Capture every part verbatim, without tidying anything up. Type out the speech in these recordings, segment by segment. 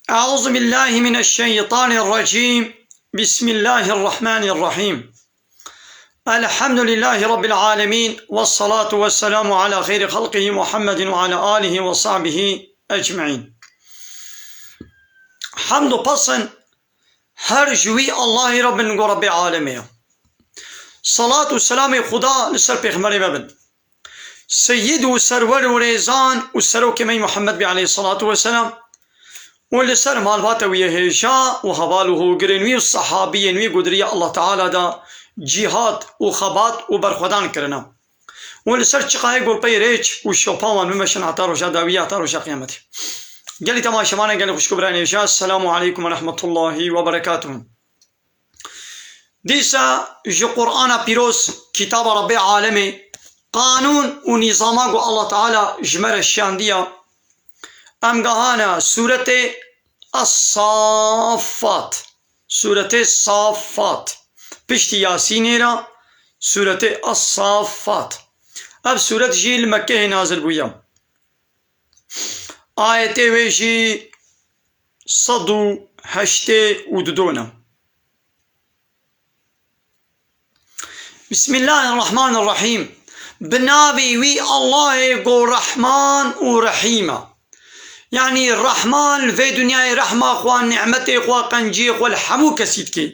أعوذ بالله من الشيطان الرجيم. بسم الله الرحمن الرحيم. الحمد لله رب العالمين، والصلاة والسلام على خير خلقه محمد وعلى آله وصحبه أجمعين. Hemd û pesn her ji wî Allahî re bin ku Rebbê alemê ye. Salat û selamê Xuda li ser pêxemberê me bin. Seyyid û serwer û rêzan û serokê me Muhammed bî aleyhissalatu vesselam û li ser malbata wî yê hêja û heval û hogirên wî û sehabiyên wî ku di riya Allah Teala de cîhad û xebat û berxwedan kirine û li ser çiqayê ku pey rêç û şopa wan bimeşin heta roja dawî ya heta roja qiyametê. Gelî temaşevana gelî xwişk û birayên hêja, Esselamu aleykum ve rahmetullahi ve berekatuhu. Dîsa ji Qur'ana Pîroz, kitaba Rebbê alemê, qanûn û nîzama ku Allah Teala ji me re şiyandiya, em gehane sûretê Es-Saffat. Sûretê Saffat. Piştî Yasînê re sûretê Es-Saffat. Ev sûret jî li Mekkehê nazil bûye. Ayetê wê jî sed û heştê û du ne. Bismillahirrahmanirrahîm. Bi navê wî Allahê ku Rehman û Rehîm e. Yanî Rehman li vê dinyayê rehma xwe, nîmetê xwe, qenciyê xwe li hemû kesî dike.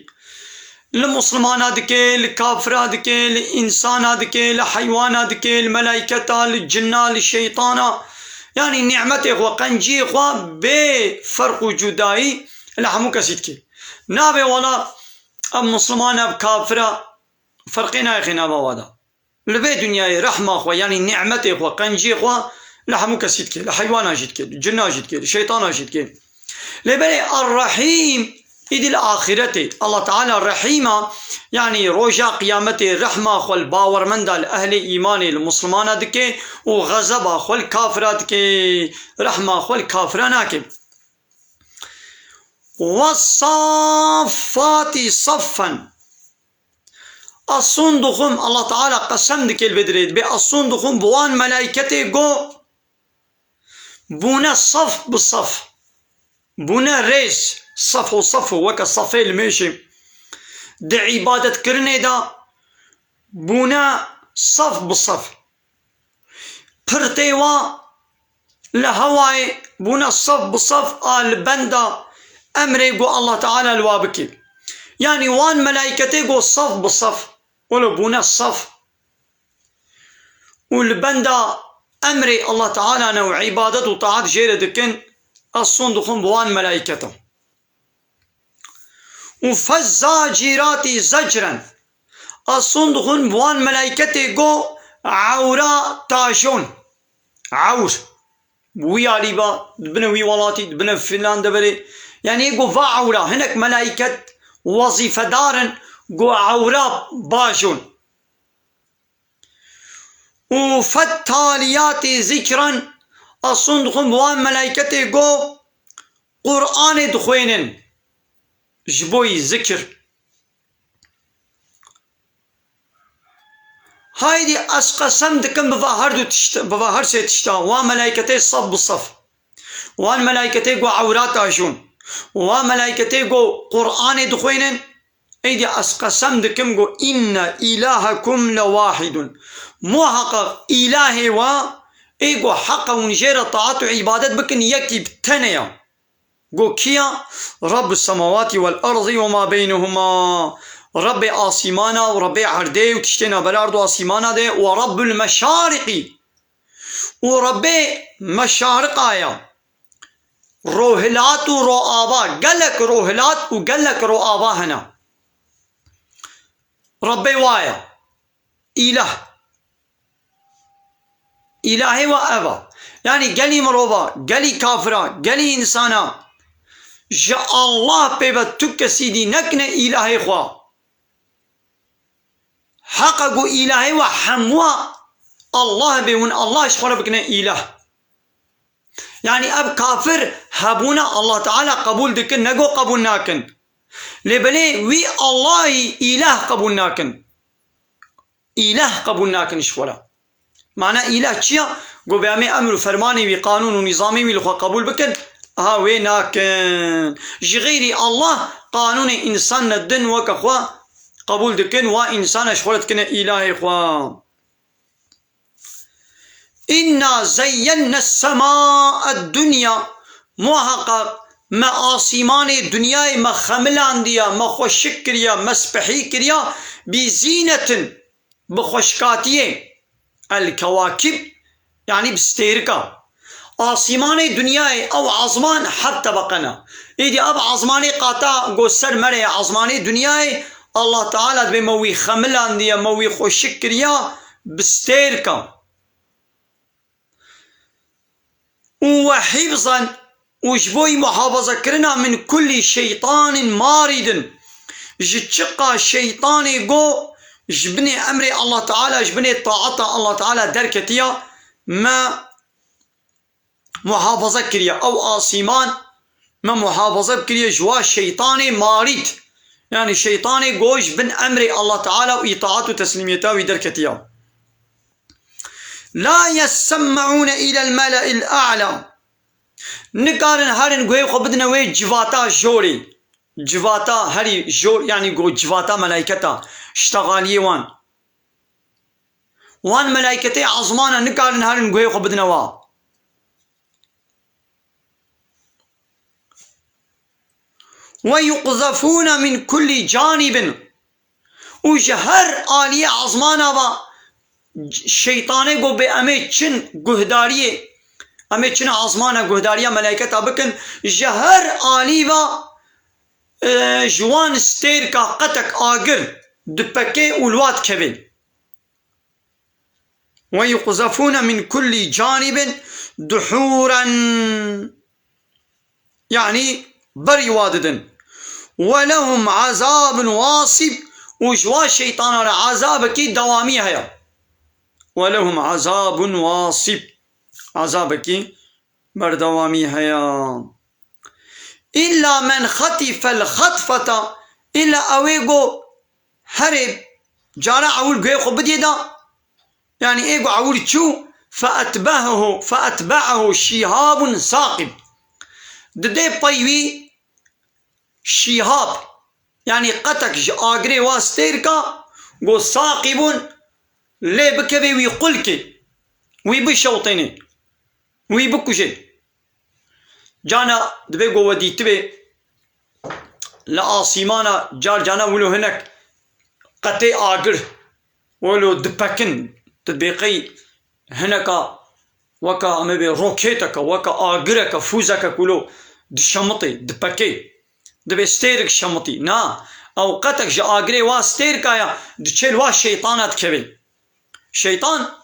Li Muslimana dike, li kafira dike, li însana dike, li heywana dike, li melayketa, li cinna, li şeytana. Yanî nîmetê xwe, qenciyê xwe bê ferq û cudayî li hemû kesî dike. Nabê wela ev Musliman e, ev kafir e, ferqê nayê xêna bava de. Li vê dinyayê rehma xwe, yanî nîmetê xwe, qenciyê xwe li hemû kesî dike, li heywana jî dike, li cinna jî dike, li şeytana jî dike. Lê belê Er-Rehîm, îdî li axîretê, Allah Teala Rehîm e, yanî roja qiyametê rehma xwe li bawermenda, li ehlê îmanê, li Muslimana dike û xezeba xwe li kafira dike, rehma xwe li kafira nake. Ve-s-saffati saffen. Ez sond dixwim, Allah Teala qesem dike li vê dirê, dibê ez sond dixwim bi wan melayketê ku bûne sef bi sef, bûne rêz, sefo sefo, weke sefê li mêşê, di îbadetkirinê de bûne sef bi sef. Pirtê wa li hewayê bûne sef bi sef a li benda emrê ku Allah Teala li wa bike. Yanî wan melayketê ku sef bi sef, welo bûne sef û li benda emrê Allah Teala ne û îbadet û taat jê re dikin, ez sond dixwim bi wan melayketa. Û fezzacîratî zecren. Ez sond dixwim bi wan melayketê ku ewra tajon. Ewr. Bi wî alî ba, di binê wî welatî, di binê filan deverê. Yanî ku va ewra, hinek melayket wezîfedar in ku ewra bajon. Û fettaliyatî zikran, ez sond dixwim bi wan melayketê ku Qur'anê dixwênin ji bo yî zikir. Haydî ez qesem dikim bi va her du tişt, bi va her sê tişta, wan melayketê sef bi sef, wan melayketê ku ewra tajon, wan melayketê ku Qur'anê dixwênin, Êdî ez qesem dikim ku inne îlahekum le wahidun. Muheqeq îlahê we, ê ku heq e hûn jê re taat û îbadet bikin, yekî bi tenê ye. Ku kî ye? Rabbus semawatî vel erdî ve ma beynehuma. Rebbê asîmana û Rebbê erdê û tiştê navbera erd û asîmana de, we Rabbul meşariqî. Û Rebbê meşariqa ye. Rohilat û roava, gelek rohilat û gelek roava hene. Rebbê wa ye. Îlah. Îlahê wa ev e. Yanî gelî mirova, gelî kafira, gelî însana ji Allah pê ve tu kesî dî nekine îlahê xwe. Heq e ku îlahê we hemû Allah be, hûn Allah ji xwe re bikine îlah. Yanî ev kafir hebûna Allah Teala qebûl dikin, ne ku qebûl nakin. Lê belê wî Allahî îlah qebûl nakin. Îlah qebûl nakin ji xwe re. Mana îlah çi ye? Ku bê em ê emr û fermanê wî, qanûn û nîzamê wî li xwe qebûl bikin, ha wê nakin. Ji xeyrî Allah qanûnê însan ne din weke xwe qebûl dikin, wa însana ji xwe re dikine îlahê xwe. Înna zeyyennes sema'ed dunya. Muheqeq me asîmanê dinyayê me xemilandiye, me xweşik kiriye, me spehî kiriye, bi zînetin, bi xweşkatiyê, el kewakib, yanî bi stêrika. Asîmanê dinyayê ew ezman heb tebeqe ne. Îdî ev ezmanê qata go ser me re ye, ezmanê dinyayê Allah Teala dibê me wî xemilandiye, me wî xweşik kiriya bi stêrka. Û we hîfzan, û ji bo yî muhafazekirina min kullî şeytanîn marîdin, ji çiqa şeytanê go ji binê emrê Allah Teala, ji binê taeta Allah Teala derketiya, me muhafaza kiriye. Ew asîman me muhafaza kiriye ji wa şeytanê marîd. Yanî şeytanê go ji bin emrê Allah Teala û îtaat û teslîmiyeta wî derketiya. La yessemme'ûne ilel mele'il a'la. Nikarin herin guhê xwe bidine wê civata jorê. Civata herî jor, yanî go civata melayketa, ştexaliyê wan. Wan melayketê ezmana nikarin herin guhê xwe bidine wa. Ve yuqzefûne min kullî canîbin. Û ji her aliyê ezmana ve şeytanê go bê em ê çin guhdariyê, em ê çin ezmana guhdariya melayketa bikin, ji her alî ve, e, ji wan stêrka qetek agir dipekê û li wa dikevê. Ve yuqzefûne min kullî canîbin duhûren. Yanî berî wa didin. Ve lehum azabun wasîb, û ji wa şeytana re azabekî dewamî heye. Ve lehum azabun wasîb. Azabekî berdewamî heye. Îlla men xetîfel xetfeta, îlla ew ê go herê cara ewil guhê xwe bidiyê da, yanî ê go ewil çû, feetbe'ehu, feetbe'ehu şîhabun saqib. Didê pey wî şîhab, yanî qetek ji agirê wa stêrka, go saqibun, lê bikevê wî qulkê, wî bişewtênê, wî bikujê. Cana dibê ku we dîtibê li asîmana car cana wilo hinek qetê agir wilo dipekin, tu dibê qey hineka weka em ê bê rokêteke, weka agireke, fûzeke ku wilo dişemitê, dipekê. Dibê stêrik şemitî. Na, ew qetek ji agirê wa stêrka ya, diçe li wa şeytana dikevê. Şeytan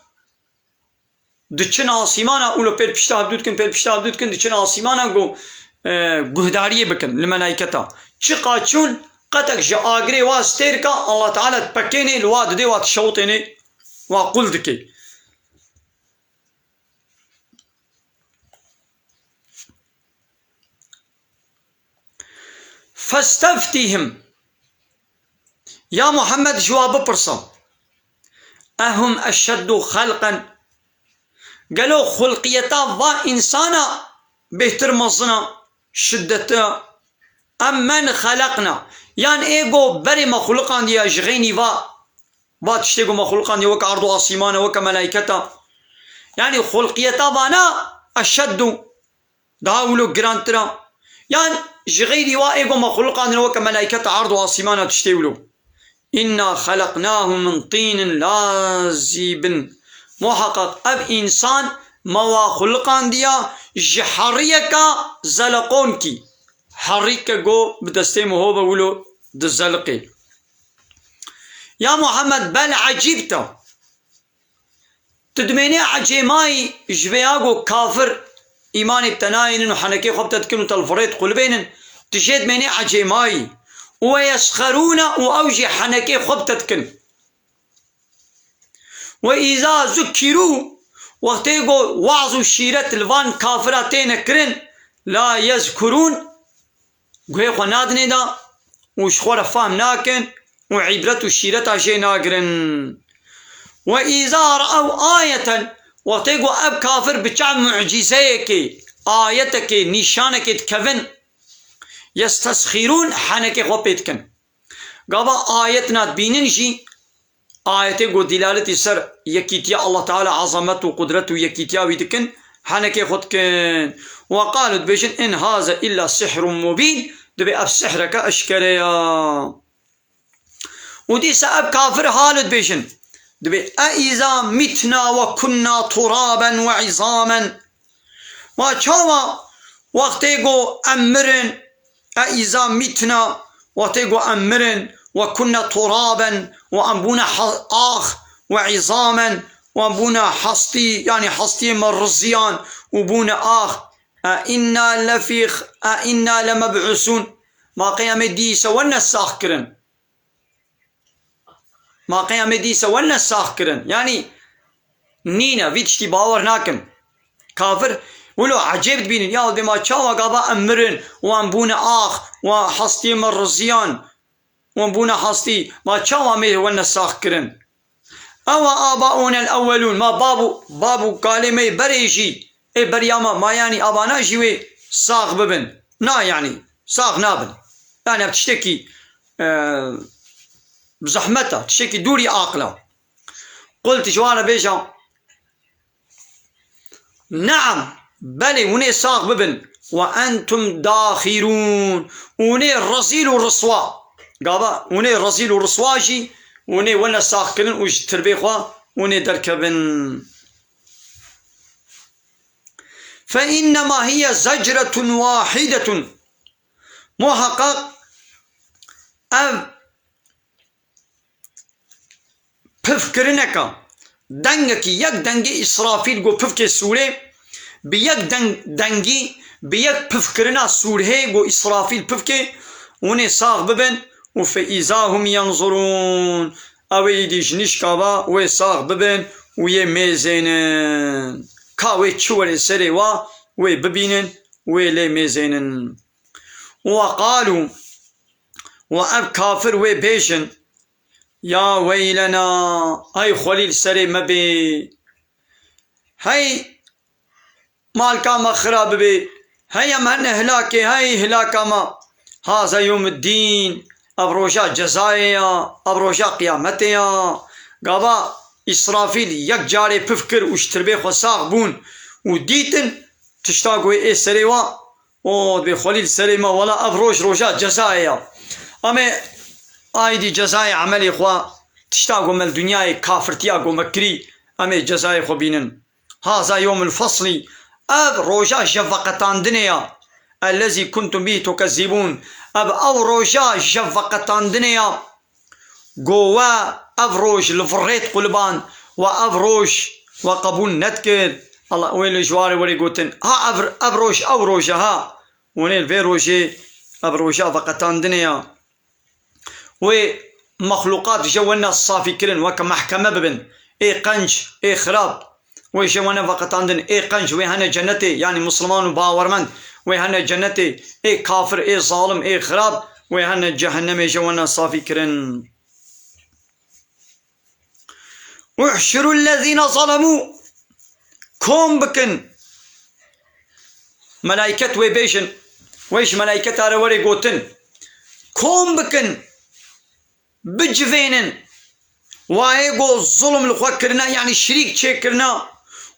diçin asîmana, û li pêl pişta hevdû dikin, pêl pişta hevdû dikin, diçin asîmana ku, e, guhdariyê bikin li melayketa. Çiqa çûn, qetek ji agirê wa stêrka, Allah Teala dipekênê, li wa didê, wa dişewitênê, wa qul dikê. Festeftihim. Ya Muhammed, ji wa bipirse. Ehum eşeddu xelqen. Gelo xulqiyeta va însana bêhtir mezin e, şiddete? Em men xeleqna. Yan ê go berê me xuliqandiye ji xeynî va, va tiştê ku me xuliqandiye weke erd û asîman e, weke melayketa. Yanî xulqiyeta vana eşeddu. Daha wilo girantir a. Yan ji xeyrî wa ê go me xuliqandine weke melayketa erd û asîmana tiştê wilo. Înna xeleqnahum min tînin lazîbin. Muheqeq ev însan me wa xuliqandiya ji heriyeka zeleqonkî. Herîke go bi destê miho ve wilo dizeliqê. Ya Muhammed, bel ecîbte. Tu dimênê ecêmayî ji vê ya ku kafir îmanê bi te nayênin û henekê xwe bi te dikin û te li virê diqulibênin, tu jê dimênê ecêmayî. Û we yesxerûne û ew jî henekê xwe bi te dikin. Ve îza zukirû, wextê ku waz û şîret li van kafira têne kirin, la yezkurûn, guhê xwe nadinê de û ji xwe re fehm nakin û îbret û şîreta jê nagirin. Ve îza re'ew ayeten, wextê ku ev kafir bi çav mucîzeyekê, ayetekê, nîşanekê dikevin, yestesxîrûn, henekê xwe pê dikin. Gava ayetna dibînin jî, ayetê ku dîlaletî ser yekîtiya Allah Teala, azamet û qudret û yekîtiya wî dikin, henekê xwe dikin. Wa qalu, dibêjin, in haze illa sihrun mubîn, dibê ev sihreke eşkere ya. Û dîsa ev kafir hal dibêjin, dibê, "E îza mitna we kunna turaben we îzamen." Ma çawa wextê ku em mirin, "E îza mitna", wextê ku em mirin, "we kunna turaben", û em bûne ha-, ax, "we îzamen", û em bûne hestî, yanî hestiyê me riziyan û bûne ax. "E inna lefî x-, e inna lemeb'usûn." Ma qey em ê dîsa wene sax kirin. Ma qey em ê dîsa wene sax kirin. Yanî nîne, vî tiştî bawer nakim. Kafir, wilo ecêb dibînin. Ya dê ma çawa gava em mirin û em bûne ax, û hestiyê me riziyan, û em bûne hestî. Ma çawa em ê wene sax kirin? Ewa abaûnel ewwelûn. Ma bab û, bab û kalê me yê berê jî, ê beriya me, ma yanî avana jî wê sax bibin? Na yanî, sax nabin. Yanî ev tiştekî, e, zehmet e, tiştekî dûrî aqil e. Qult, ji wan re bêje, "Neam, belê, hûn ê sax bibin. Ve entum daxirûn, hûn ê rezîl û riswa." Gava hûn ê rezîl û riswa jî, hûn ê wene sax kirin û ji tirbê xwe hûn ê derkevin. Fe innema hiye zecretun wahidetun. Muhaqqaq ev pifkirineka, dengekî, yek dengê Îsrafîl ku pifkê sûrê, bi yek deng-, dengî, bi yek pifkirina sûrhê ku Îsrafîl pifkê, hûn ê sax bibin û fe îza hum yenzurûn. Ew ê îdî ji nişka ve wê sax bibin û yê mêzênin. Ka wê çi were serê wa, wê bibînin, wê lê mêzênin. Wa qalû, wa ev kafir wê bêjin, "Ya weylena, hey xwelî li serê me bê. Hey malka me xira bibe. Hey em hene hilakê, hey hilaka me. Haza yewmiddîn, ev roja cezayê ya, ev roja qiyametê ya." Gava Îsrafîl yek carê pif kir û ji tirbê xwe sax bûn û dîtin tişta ku ê serê wa, o dibê xwelî li serê me, wela ev roj roja cezayê ya. Em ê aîdî cezayê emelê xwe, tişta ku me li dinyayê kafirtiya ku me kirî, em ê cezayê xwe bînin. Haza yewmul feslî, ev roja jeveqetandinê ya. Ellezî kuntum bî tukezzîbûn, ev ew roja jeveqetandinê ya. Go we ev roj li virêt qulban, we ev roj we qebûl nedikir. Allah wê li ji warê werê gotin. Ha ev, ev roj ew roj e ha. Hûn ê li vê rojê, ev roja veqetandinê ya. Wê mexluqat ji wena safî kirin, weke mehkeme bibin. Ê qenc, ê xirab. Wê ji wene veqetandin, ê qenc, wê hene cenetê, yanî Musliman û bawermend, wê hene cenetê, ê kafir, ê zalim, ê xirab, wê hene cehennemê ji wene safî kirin. Uhşirul lezîne zalemû, kom bikin. Melaiket wê bêjin, wê ji melaiketa re were gotin, kom bikin. Bicivênin. Wayê ku zulm li xwe kirine, yanî şirîk çêkirine,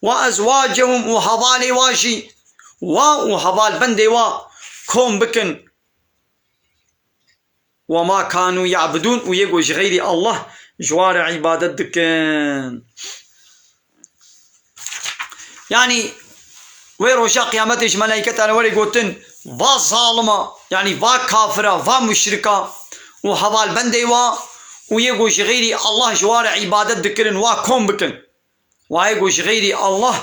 wa ezwacehum û hevalê wa jî, wa û hevalbendê wa kom bikin. Wa ma kanû ya'budûn, û yê ku ji xeyrî Allah ji wa re îbadet dikin. Yanî wê roja qiyametê ji melaîketa re were gotin, va zalima, yanî va kafira, va muşrika û hevalbendê wa û yê ku ji xeyrî Allah ji wa re îbadet dikirin, wa kom bikin. Wa yê ku ji xeyrî Allah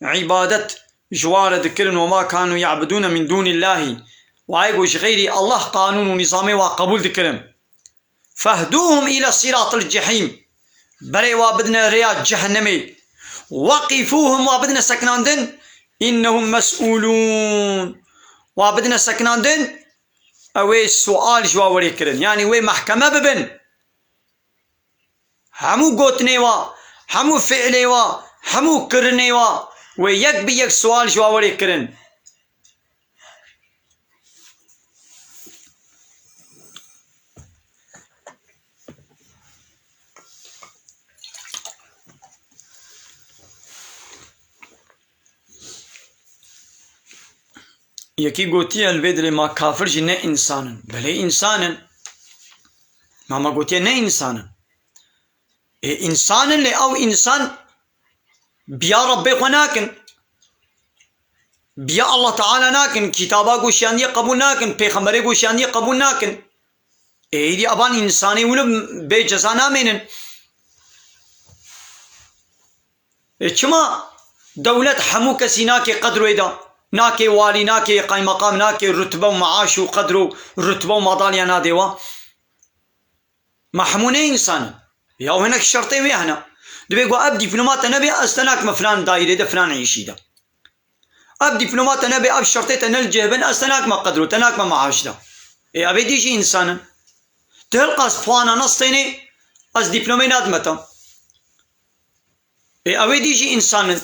îbadet ji wa re dikirin, "Ve ma kanu ya'budune min dûnillahî." Wa yê ku ji xeyrî Allah qanûn û nîzamê wa qebûl dikirin. "Fehduhum île sîratil cehîm." Berê wa bidine rêya cehennemê. "Weqîfûhum", wa bidine sekinandin. "Înnehum mes'ûlûn." Wa bidine sekinandin. Ew ê sual ji wa werê kirin. Yanî wê mehkeme bibin. Hemû gotinê wa, hemû fiilê wa, hemû kirinê wa, wê yek bi yek sual ji wa werê kirin. Yekî gotiye li vê dilê ma kafir jî ne însan in. Belê însan in. Ma me gotiye ne însan in. Ê însan in lê ew însan biya Rebbê xwe nakin. Biya Allah Teala nakin. Kitaba goşiyandiye qebûl nakin. Pêxemberê goşiyandiye qebûl nakin. Ê, êdî evan însanê wilo bê ceza namênin. Ê, çima dewlet hemû kesî nake qedr wê de? Nake walî, nake qaymeqam, nake rutbe û maaş û qedr û rutbe û madalya nadê wa? Ma hemû ne însan in? Ya hinek şertê wê hene. Dibê ku ev dîploma te nebe, ez te nakime filan daîrê de, filan îşî de. Ev dîploma te nebe, ev şertê te ne li cih bin, ez te nakime qedr û te nakime maaş de. Ê, ev ê dî jî însan in. Tu hilqas puana nestênê, ez dîplomê nadime te. Ê, ew ê dî jî însan in.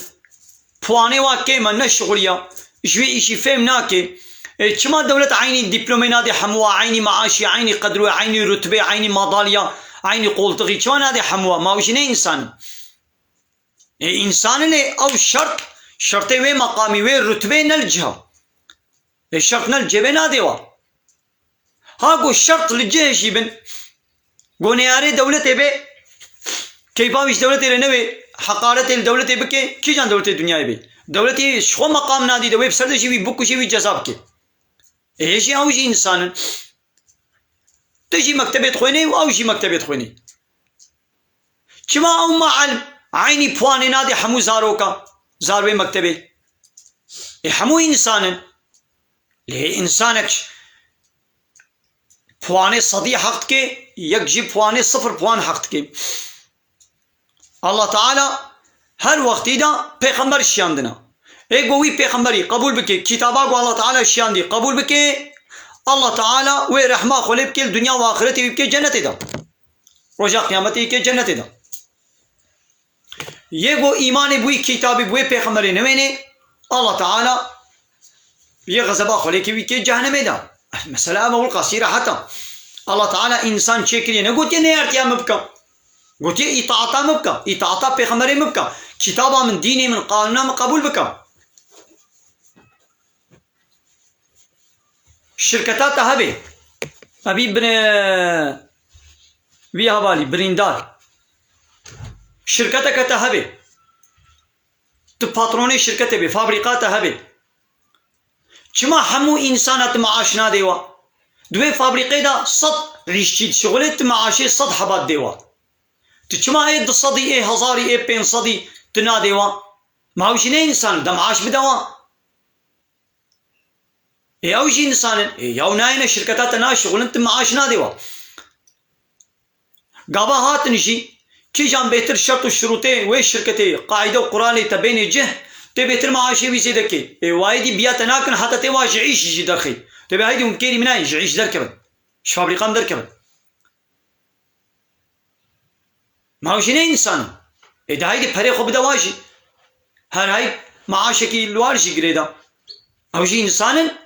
Puanê wa kêm e, neşixuliya, ji wê îşî fêm nake. Ê, çima dewlet eynî dîplomê nadê hemû wa, eynî maaşî, eynî qedr û eynî rutbê, eynî madalya, eynî qoltixî, çima nadê hemû wa? Ma ew jî ne însan in? Ê, însan in ê ew şert, şertê wê meqamî, wê rutbê ne li cih e. Ê, şert ne li cih bê nadê wa. Ha ku şert li cihê jî bin. Ku neyarê dewletê bê, keyfa wî ji dewletê re newê, heqaretê li dewletê bike, kîjan dewletê dinyayê bê? Dewletê ji xwe meqam nadî de wê bi ser de jî wî bikujê, wî ceza bike. Ê jî ew jî însan in. Tu jî mektebê dixwênî û ew jî mektebê dixwênî. Çima ew muallim eynî puanê nadê hemû zaroka, zarokê mektebê? Ê hemû însan in. Lê însanek puanê sedî heq dike, yek jî puanê sifir puan heq dike. Allah Teala her wextî de pêxember şiyandina. Ê ku wî pêxemberî qebûl bike, kitaba ku Allah Teala şiyandî qebûl bike, Allah Teala wê rehma xwe lê bike, li dinya û axiretê wî bike cennetê de. Roja qiyametê wî bike cennetê de. Yê ku îmanê bi wî kitabî, bi wê pêxemberê newênê, Allah Teala yê xezeba xwe lê kê, wî kê cehennemê de. Mesela ev ewil qasî rehet e. Allah Teala însan çêkiriye, negotiye neyartiya min bike. Gotiye îtaata min bike, îtaata pêxemberê min bike. Kitaba min, dînê min, qanûna min qebûl bike. Şirketa te hebe. Ebî bine vî hevalî, birîndar. Şirketeke te hebe. Tu patronê şirketê bê, fabrîka te hebe. Çima hemû însana tu maaş nadê wa? Di wê fabrîqê de sed îşçî dişixulê, tu maaşê sed heba didê wa. Tu çima ê du sedî, ê hezarî, ê pênc sedî tu nadê wa? Ma ew jî ne însan, de maaş bide wa. Ê ew jî însan in. Ê yaw nayêne şirketa te naşixulin, tu maaş nadê wa. Gava hatin jî, kîjan bêtir şert û şirûtê wê şirketê, qaîde û quralê te bênê cih, tê bêtir maaşê wî zêde kê. Ê wayê dî biya te nakin, heta tê wa ji îş jî derxê. Tê bê heydî hûn bi kêrî min nayên, ji îş derkevin. Ji fabrîka min derkevin. Ma ew jî ne însan in? Ê de heydî perê xwe bide wa jî. Her hey maaşekî li war jî girêda. Ew jî însan in.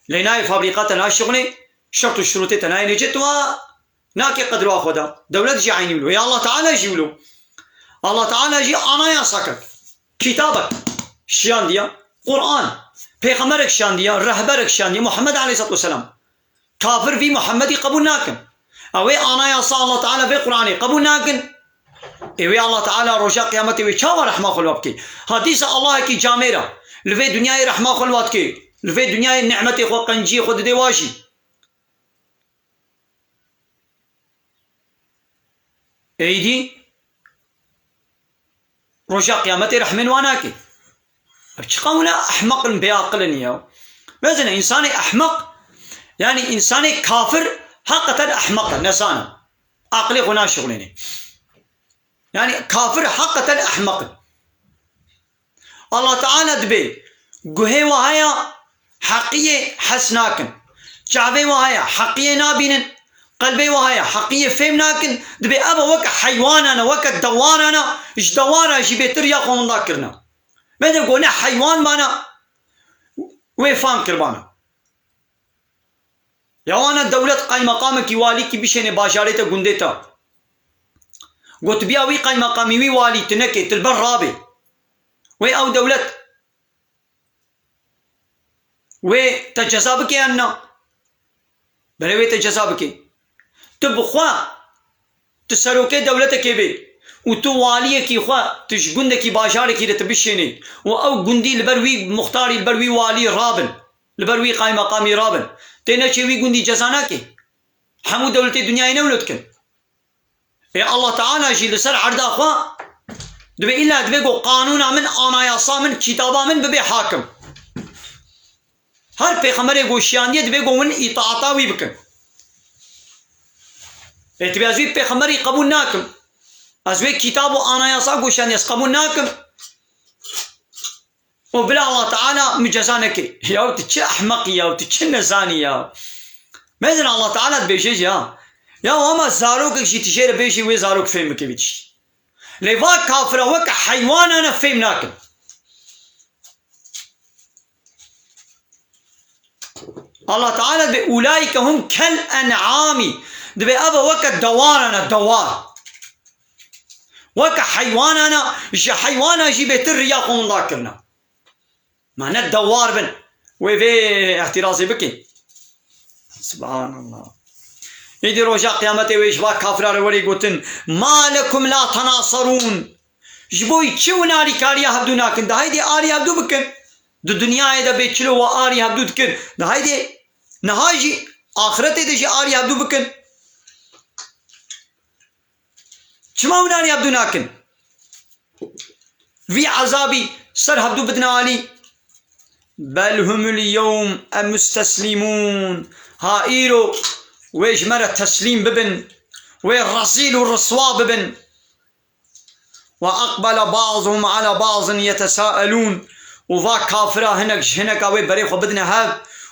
Lê nayê fabrîka te naşixulê, şert û şirûtê te nayê nêcê tu wa. Nake qedra xwe de. Dewlet jî eynî wilo. Ya Allah Teala jî wilo. Allah Teala jî anayasakek, kitabek şiyandiye. Quran. Pêxemberek şiyandiye, rehberek şiyandiye. Muhammed aleyhisselatu vesselam. Kafir vî Muhammedî qebûl nakin. Ew ê anayasa Allah Teala vê Quranê qebûl nakin. Ê wê Allah Teala roja qiyametê wê çawa rehma xwe li wa bike? Ha dîsa Allahekî camêra li vê dinyayê rehma xwe li wa dike. Li vê dinyayê nimetê xwe, qenciyê xwe didê wa jî. Êdî roja qiyametê rehmên wan nake. Ev çi qewle ehmeq in, bêaqil in ya. Mezine, însanê ehmeq, yanî însanê kafir heqeten ehmeq e, nezan e. Aqilê xwe naşixulêne. Yanî kafir heqeten ehmeq in. Allah Teala dibê guhê wa heye, heqiyê hes nakin. Çavê wa heye, heqiyê nabînin. Qelbê wa heye, heqiyê fêm nakin. Dibê ev weke heywanan e, weke dewanan e, ji dewara jî bêtir ya xwe winda kirine. Me de got ne heywan bana, wê fam kirbana. Ya wana dewlet qaymeqamekî, walîkî bişêne bajarê te, gundê te. Got biya wî qaymeqamî, wî walî tu nekê, tu li ber rabê. Wê ew dewlet Wê te ceza bike yan na? Belê wê te ceza bike. Tu bi xwe, tu serokê dewletekê bê û tu waliyekî xwe, tu ji gundekî, bajarekî de tu bişênî û ew gundî li ber wî muxtarî, li ber wî walî rabin, li ber wî qaymeqamî rabin. Tê neçê wî gundî ceza nake? Hemû dewletê dinyayê ne wilo dikin? Ê Allah Teala jî li ser erda xwe dibê, îlla dibê ku qanûna min, anayasa min, kitaba min bibe hakim. Her pêxemberê ku şiyandiye dibê ku hûn îtaata wî bikin. Ê tu bê ez wî pêxemberî qebûl nakim. Ez wê kitab û anayasa ku şiyandiye ez qebûl nakim. û bila Allah Teala min ceza neke. Ya tu çi ehmeqî ya, tu çi nezanî ya. Mezin Allah Teala dibêje jî ya. Ya ama zarokek jî tu jê re bêjî wê zarok fêm bike vî tiştî. Lê va kafira weke heywanan e fêm nakin. Allah Teala dibê, "Ulaike hum kel en'amî." Dibê ev e weke dewaran e, dewar. Weke heywanan e, ji heywanan jî bêtir riya xwe winda kirine. Ma ne dewar bin, wê vê îhtirazê bikin. Subhanallah. Îdî roja qiyametê wê ji va kafira re werê gotin, "Ma lekum la tenasarûn?" Ji bo çi hûn alîkariya hevdû nakin? De haydê alî hevdû bikin. Di dinyayê de bê çilo we alî hevdû dikir. De haydê niha jî, axiretê de jî alî hevdû bikin. Çima hûn alî hevdû nakin? Vî ezabî ser hevdû bidine alî. Bel humul yewm em musteslîmûn. Ha îro wê ji me re teslîm bibin. Wê rezîl û riswa bibin. Ve aqbele ba'zuhum ala ba'zin yetesaelûn. Û va kafira hinek ji hineka wê berê xwe bidine hev,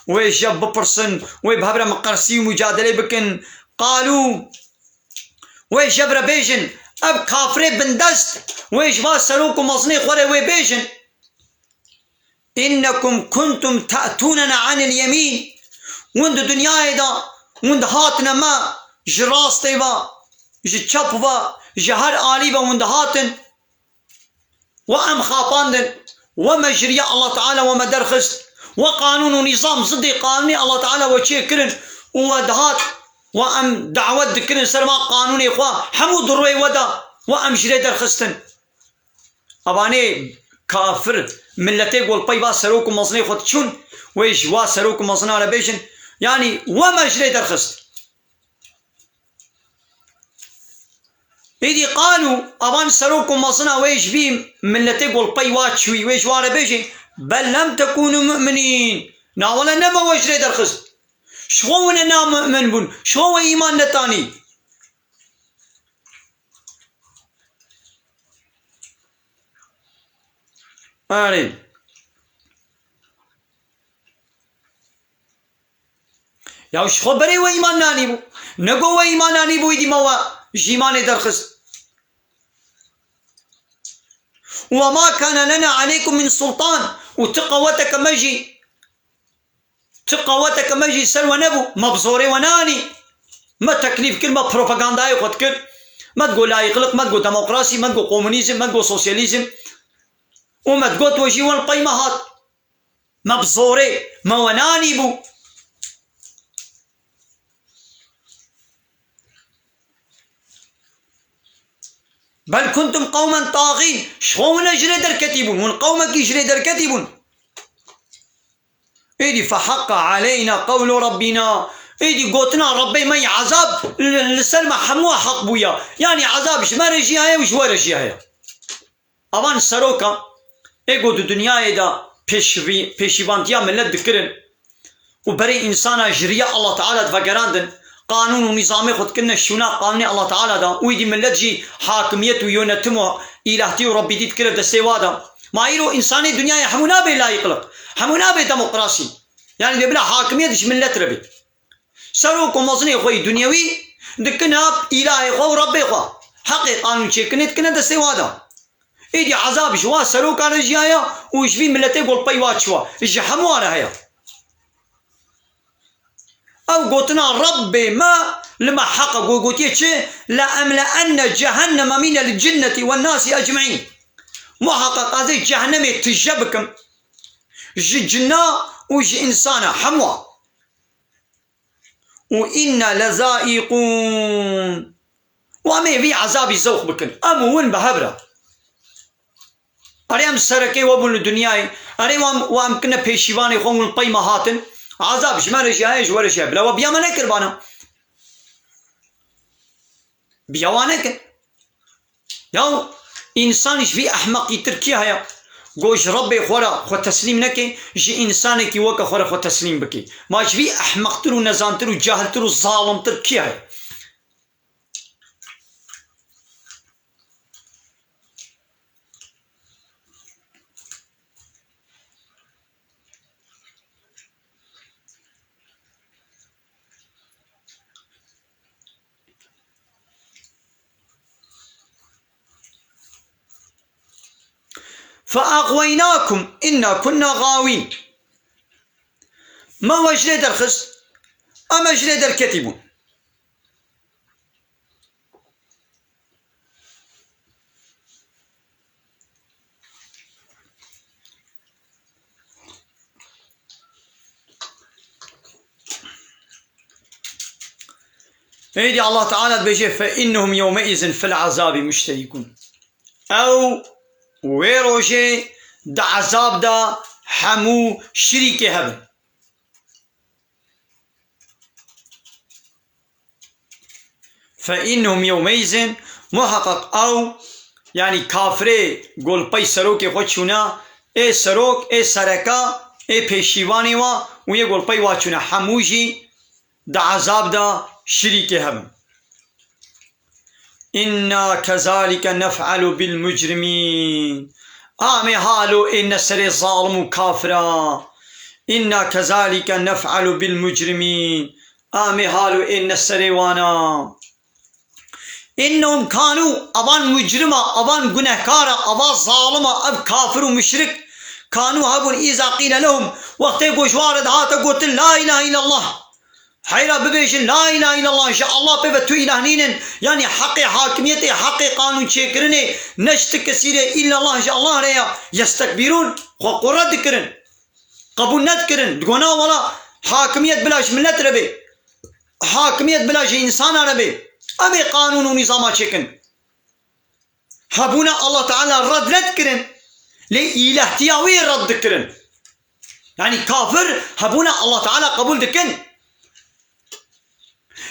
wê ji hev bipirsin, wê bi hev re miqersî û mucadelê bikin. Qalû, wê ji hev re bêjin, ev kafirê bindest, wê ji va serok û mezinê xwe re wê bêjin. Înnekum kuntum te'tûnena anil yemîn. Hûn di dinyayê de hûn dihatine me ji rastê ve, ji çep ve, ji her alî ve hûn dihatin. We em xapandin. We me ji riya Allah Teala we me derxist. We qanûn û nîzam zidê qanûnê Allah Teala we çêkirin û we dihat. We em dawet dikirin ser va qanûnê xwe. Hemû di rûyê we de we em ji rê derxistin. Evanê kafir, miletê golpey va serok û mezinê xwe diçûn, wê ji wa serok û mezina re bêjin, yanî we me ji rê derxist. Îdî qalû, avan serok û mezina wê ji vî miletê golpey wa çûyî, wê ji wa re bêjin, bel lem tekûnû mu'minîn. Na wele ne me we ji rê derxist. Ji xwe wine namu'min bûn, ji xwe we îman netanî. Erê. Ya ji xwe berê we îman nanîbû. Nego we îman nanîbû, îdî me we ji îmanê derxist. Ve ma kane lena aleykum min sultan. Û ti qeweteke me jî Ti qeweteke me jî ser we nebû, me bi zorê we neanî. Me teklîf kir, me propagandayê xwe dikir. Me digot layîqlik, me digot demokrasî, me digot komunîzm, me digot sosyalîzm. Û me digot we jî win qey me hat. Me bi zorê, me we neanîbû. Bel kuntum qewmen taxîn. Ji xwe hûn ji rê derketî bûn. Hûn qewmekî ji rê derketî bûn. Êdî feheqqa aleyna qewlu Rabbîna. Êdî gotina Rebbê me yê ezab li, li ser me hemû heq bûya. Yanî ezab ji me re jî heye û ji we re jî heye. Avan seroka ê ku di dinyayê de pêşivî-, pêşîvantiya milet dikirin û berê însana ji riya Allah Teala divegerandin, qanûn û nîzamê xwe dikirine şûna qanûnê Allah Teala de û êdî milet jî hakimiyet û yönetim û îlahtî û rebbîtî dikire destê wa de. Ma îro însanê dinyayê hemû nabe layîqlik, hemû nabe demokrasî. Yanî dê bila hakimiyet ji milet re be. Serok û mezinê xwe yî dinyewî dikine îlahê xwe û Rebbê xwe. Heqê qanûn çêkirinê dikine destê wa de. Êdî ezab ji wa serokan re jî heye û ji vî miletê golpey wa çiwa. Ji hemû wan re heye. Ew gotina Rebbê me li me heq e. Ku gotiye çi? Le emle'enne cehenneme minel cinneti wen nasi ecmeîn. Muheqeq ez ê cehennemê tije bikim. Ji cinna û ji însana hemû. Û inna lezaiqûn. Û em ê vî ezabî zewq bikin. Em û win bi hev re. Erê em serekê we bûn li dinyayê. Erê we em, we em kine pêşîvanê xwe hûn li pey me hatin. Ezab ji me re jî heye, ji we re jî heye. Bila we biya me nekirbana. Biya wan nekin. Yaw, însan ji vî ehmeqîtir kî heye? Go ji Rebbê xwe re xwe teslîm neke, ji însanekî weke xwe re xwe teslîm bike. Ma ji vî ehmeqtir û nezantir û cahiltir û zalimtir kî heye? فأغويناكم إنا كنا غاوين. Me we ji lê derxist, em e ji lê derketî bûn. Êdî Allah Teala dibêje, فإنهم يومئذ في العذاب مشتركون. Ew wê rojê di ezab de hemû şirîkê hebin. فإنهم يومئذ, muheqeq ew, yanî kafirê go li pey serokê xwe çûne, ê serok, ê sereka, ê pêşîvanê wa û yê go li pey wa çûne, hemû jî di ezab de şirîkê hebin. إنا كذلك نفعل بالمجرمين. Amê halo ê ne serê zalim û kafira. إنا كذلك نفعل بالمجرمين. Amê halo ê ne serê wana. إنهم كانوا, avan mujrima, avan gunehkara, ava zalima, ev kafir û muşrik, كانوا hebûn, إذا قيل لهم, wextê ku ji wan re dihate gotin, لا إله إلا الله. Heyra bibêjin, لا إله إلا الله, ji Allah pê ve tu îlah nînin, yanî heqê hakimiyetê, heqê qanûn çêkirinê, ne ji ti kesî re, إلا الله, ji Allah re ya, يستكبرون, xwe qure dikirin, qebûl nedikirin, digo na wela, hakimiyet bila ji milet re bê, hakimiyet bila ji însana re bê, em ê qanûn û nîzama çêkin. Hebûna Allah Teala red nedikirin, lê îlahtiya wî red dikirin. Yanî kafir hebûna Allah Teala qebûl dikin.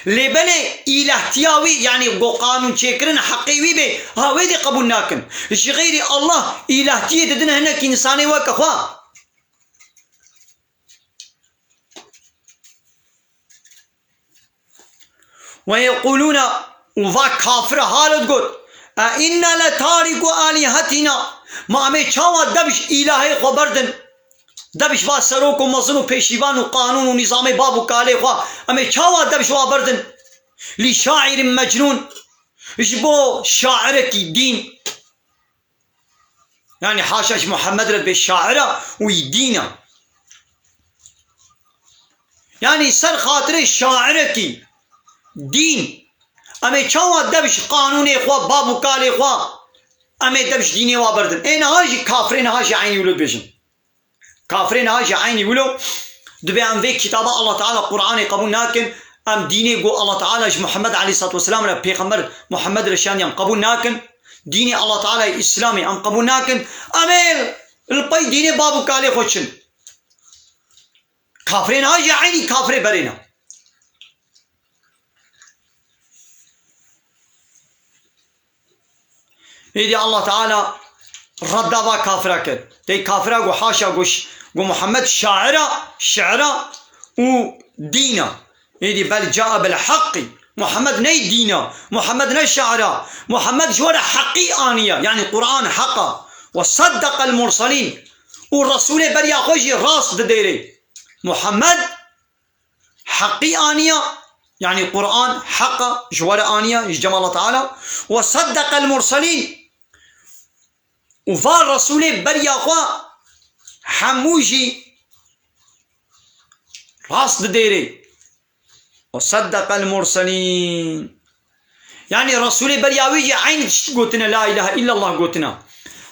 Lê belê îlahtiya wî, yanî go qanûn çêkirin heqê wî bê, ha wê dê qebûl nakin. Ji xeyrî Allah îlahtiyê didin hinek însanê weke xwe. ويقولون, û va kafira halo digot, أإنا لتاركو آلهتنا, ma em ê çawa dev ji îlahê xwe berdin? Dev ji va serok û mezin û pêşîvan û qanûn û nîzamê bab û kalê xwe, em ê çawa dev ji wa berdin? لشاعر مجنون, ji bo şairekî dîn. Yanî haşa ji Muhammed re bê şaira û yî dîn e. Yanî ser xatirê şairekî dîn, em ê çawa dev ji qanûnê xwe, bab û kalê xwe, em ê dev ji dînê wa berdin? Ê niha jî kafirê niha jî eynî wilo dibêjin. Kafirê niha jî eynî wilo dibê em vê kitaba Allah Teala Qur'anê qebûl nakin, em dînê ku Allah Teala ji Muhammed aleyhissalatu vesselam re, Pêxember Muhammed re şandiyan qebûl nakin, dînê Allah Teala yê Îslamê em qebûl nakin, em ê li pey dînê bab û kalê xwe çin. Kafirê niha jî eynî kafirê berê ne. Êdî Allah Teala redda va kafira kir. Tê kafira got, haşa, got, ş-, got Muhammed şaira, şi'ra û dîna. Êdî bel ca'a bil haqqi. Muhammed ney dîna. Muhammed ne şaira. Muhammed ji we re heqî aniye. Yanî Qur'an heq a. Ve saddeqel murselîn. Û Resûlê beriya xwe jî rast didêrê. Muhammed heqî aniya, yanî Qur'an heq a, ji we re aniya, ji cem Allah Teala, ve saddeqel murselîn, û va Resûlê beriya xwe hemû jî rast didêrê. Ve saddeqel murselîn. Yanî Resûlê beriya wî jî eynî tişt gotine, la îlahe îllallah gotine.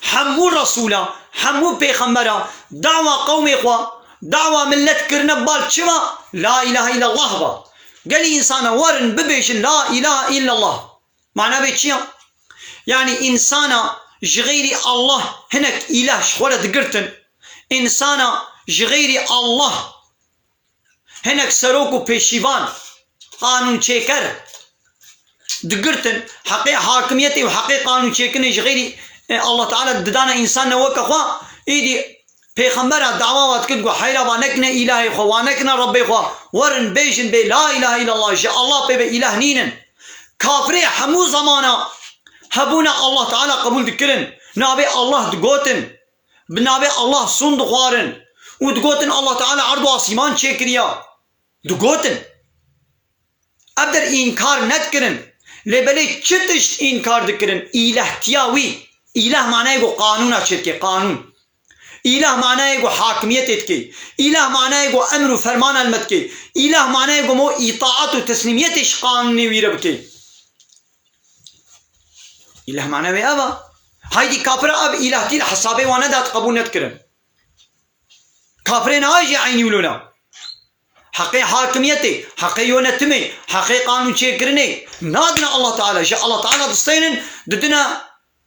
Hemû Resûla, hemû pêxembera, Dawa qewmê xwe, dawa millet kirine bal çima? La ilahe illallah ba. Gelî însana werin bibêjin la ilahe illallah. Mana vê çi ya? Yanî însana ji xeyrî Allah hinek îlah ji xwe re digirtin. Însana ji xeyrî Allah hinek serok û pêşîvan, qanûnçêker digirtin, heqê hakimiyetê û heqê qanûnçêkirinê ji xeyrî, e, Allah Teala didana însan ne weke xwe, îdî pêxembera dawa wa dikir, got, heyra wa nekine îlahê xwe, wa nekine Rebbê xwe, werin bêjin bê la ilahe illallah, ji Allah pê ve îlah nînin. Kafirê hemû zamana hebûna Allah Teala qebûl dikirin, navê Allah digotin. Bi navê Allah sûn dixwarin û digotin, Allah Teala erd û asîman çêkiriya. Digotin. Ev der înkar nedikirin. Lê belê çi tişt înkar dikirin? Îlehtiya wî. Îleh manayê ku qanûna çêdike, qanûn. Îleh manayê ku hakimiyetê dike. Îleh manayê ku emr û fermana li me dike. Îleh manayê ku mo îtaat û teslîmiyetê ji qanûnê wî re bike. Îleh mane wê ev e. Haydî kafira ev îlehtî li hesabê wan nedat, qebûl nedikirin. Kafirê niha jî eynî wilo ne. Heqê hakimiyetê, heqê yönetimê, heqê qanûnçêkirinê nadine Allah Teala. Ji Allah Teala distênin, didine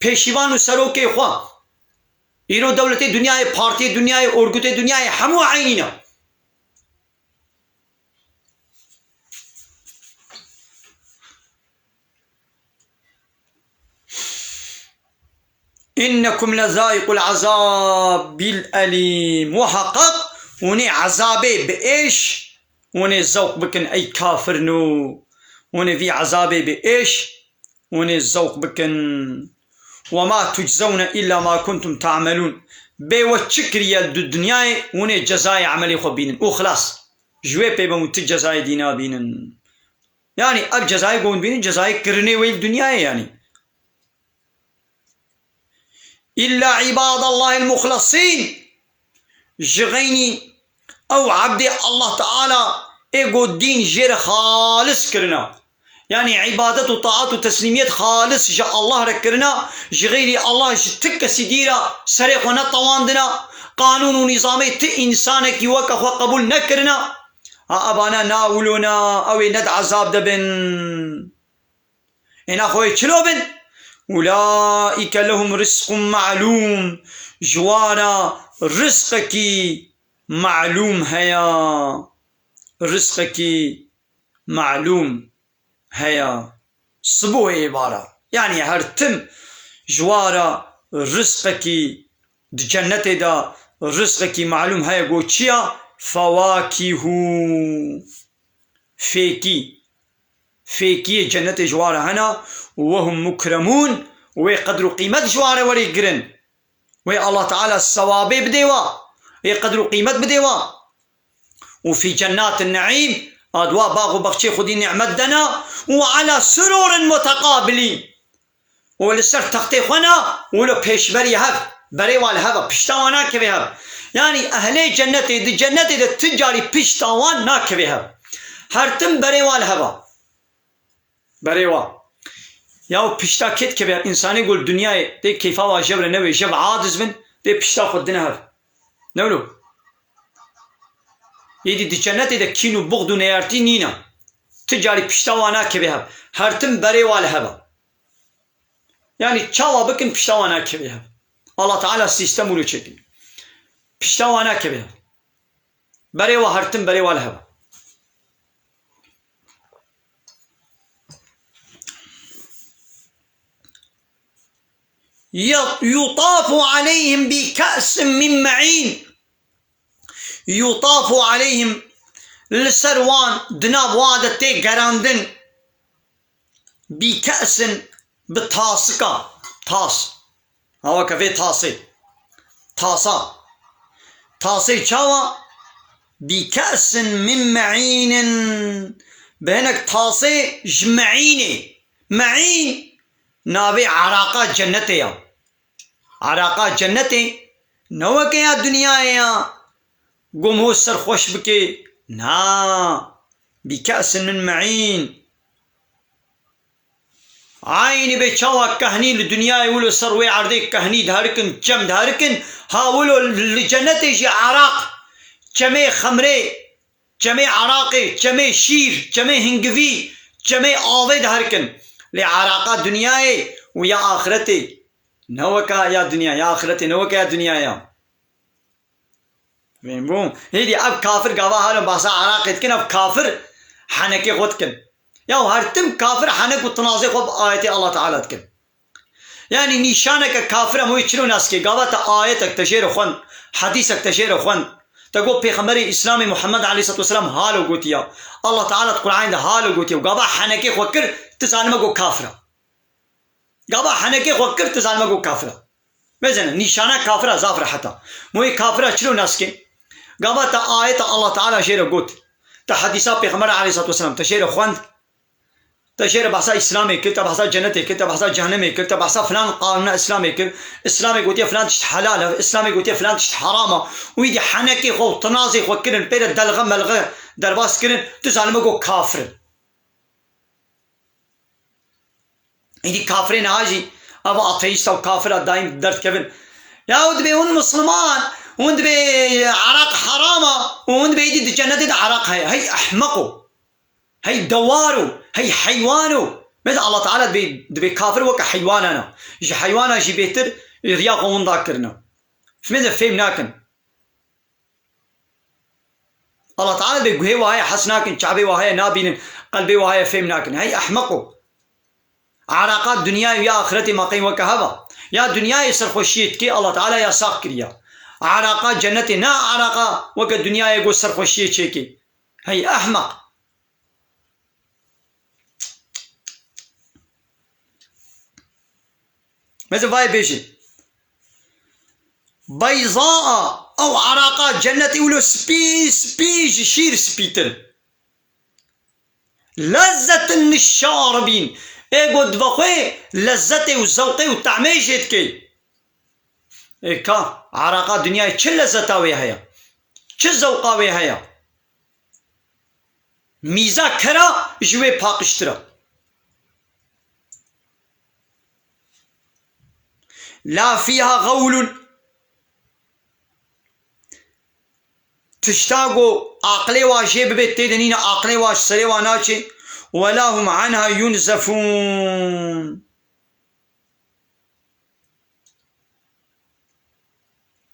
pêşîvan û serokê xwe. Îro dewletê dinyayê, partiyê dinyayê, orgutê dinyayê hemû eynî ne. "Înnekum lezaiqul azabil elîm." Muhaqqaq hûn ê ezabê bi êş, hûn ê zewq bikin ey kafirno. Hûn ê vî ezabê bi êş, hûn ê zewq bikin. "Ve ma tuczewne îlla ma kuntum ta'melûn." Bê we çi kiriye di dinyayê, hûn ê cezayê emelê xwe bînin. Û xilas. Ji wê pê ve hûn ti cezayê dî nabînin. Yanî ev cezayê ku hûn dibînin, cezayê kirinê wê li dinyayê yanî. "Îlla îbadallahil muxlesîn." Ji xeynî ew ebdê Allah Teala ê ku dîn jê re xalis kirina. Yanî îbadet û taat û teslîmiyet xalis ji Allah re kirina, ji xeyrî Allah ji ti kesî dî re serê xwe netewandina, qanûn û nîzamê ti însanekî weke xwe qebûl nekirina. Ha, evana na wilo na, ew ê ne di ezab de bin. Êna xwe yê çilo bin? "Ulaîke lehum rizqun ma'lûm." Ji wan re rizqekî melûm heye. Rizqekî melûm heye. Sibo ê êvara. Yanî her tim ji wan re rizqekî di cennetê de rizqekî melûm heye, got çi ya? Fewakîhû. Fêkî. Fêkiyê cennetê ji wan re hene. Wehum mukremun. Wê qedr û qîmet ji wan re werê girin. Wê Allah Teala sewabê bidê wa. Wê qedr û qîmet bidê wa. Û fî cennatin neîm, a di wa bax û bexçê xwedî nîmet de ne, û ala sururin muteqabilin. Û li ser textê xwe ne, û li pêşberî hev, berê wa li hev e, pişta wa nakeve hev. Yanî ehlê cennetê di cennetê de ti carî pişta wan nakeve hev. Her tim berê wa li hev e. Berê wa. Ya pişta kê dikeve hev? Însanê ku li dinyayê tê keyfa wa jev re newê, jev aciz bin, tê pişta xwe dine hev. Ne wilo? Êdî di cennetê de kîn û buxd û neyartî nîne. Ti carî pişta wa nakeve hev. Her tim berê wa li hev e. Yanî çawa bikin pişta wa nakeve hev. Allah Teala sîstem wilo çêkiriye. Pişta wa nakeve hev. Berê wa her tim berê wa li hev e. Ya-, yutafu aleyhim bi ka'sin min ma'in. Yutafu aleyhim, li ser wan, di nav wan de tê gerandin. Bi ka'sin, bi tasika, tas. Ha weke vê tasê. Tasa. Tasê çawa? Bi ka'sin min ma'inin. Bi hinek tasê ji me'înê. Me'în navê eraqa cennetê ya. Eraqa cennetê ne weke ya dinyayê ya. Gomho serxweş bike. Na. Bi ka'sin min ma'in. Eynî bê çawa kehnî li dinyayê wilo ser wê erdê kehnî diherikin, çem diherikin, ha wilo li cennetê jî eraq, çemê xemrê, çemê eraqê, çemê şîr, çemê hingivî, çemê avê diherikin. Lê eraqa dinyayê û ya axretê ne weke ya dinya, ya axretê ne weke ya dinyayê ya. Fêm bû? Hêdî ev kafir gava halin bahsa Iraqê dikin, ev kafir henekê xwe dikin. Ya her tim kafir henek û tinazê xwe bi ayetê Allah Teala dikin. Yanî nîşaneke kafir em wê çilo naskê, gava te ayetek te jê re xwend, hedîsek te jê re xwend, te got Pêxemberê Îslamê Muhammed aleyhisselatu vesselam halo gotiya, Allah Teala di Qur'anê de halo gotiya, gava henekê xwe kir, tu zanime got kafir e. Gava henekê xwe kir, tu zanime got kafir e. Mezene, nîşana kafira zaf rehet e. Moyê kafira çilo naskê? Gava te ayeta Allah Teala jê re got. Te hedîsa Pêxember aleyhisselatu vesselam, te jê re xwend. Te jê re behsa Îslamê kir, te behsa cenetê kir, te behsa cehennemê kir, te behsa filan qanûna Îslamê kir. Îslamê gotiye filan tişt helal e, Îslamê gotiye filan tişt heram e. Wî dî henekê xwe û tinazê xwe kirin, pê re delxe melxe derbas kirin, tu zanime got kafir in. Êdî kafirê niha jî, eva ateîsta û kafira daîm derdikevin. Ya hûn dibê hûn misliman, hûn dibê eraq heram e û hûn dibê êdî di cennetê de eraq heye. Hey ehmeqo, hey dewaro, hey heywano. Mesela Allah Teala dibê, dibê kafir weke heywanan e. Ji heywana jî bêtir riya xwe winda kirine. Fimê de fêm nakin. Allah Teala dibê guhê wahaya hes nakin, çavê wahaya nabînin, qelbê wahaya fêm nakin. Hey ehmeqo. Araqa dinyayê û ya axiretê ma qey weke hev a? Ya dinyayê serxweşiyê dikê, Allah Teala yasax kiriya. Araqa cennetê, na araqa weke dinyayê got serxweşiyê çêkê. Hey ehmeq. Mesela vay bêjin. Beyza, ew araqa cennetê wilo spî, spî ji şîr spîtir. Lezzetin lişşaribîn. Ê got divexwê lezzetê û zewqê û tehmê jê dikê. Ê ka, araqa dinyayê çi lezzeta wê heye? Çi zewqa wê heye? Mîza kera ji wê paqijtir e. La fîha xewlun. Tişta ku aqilê wa jê bibe tê de nîne, aqilê wa ji serê wa naçê. Wela hum anha yunzefûn.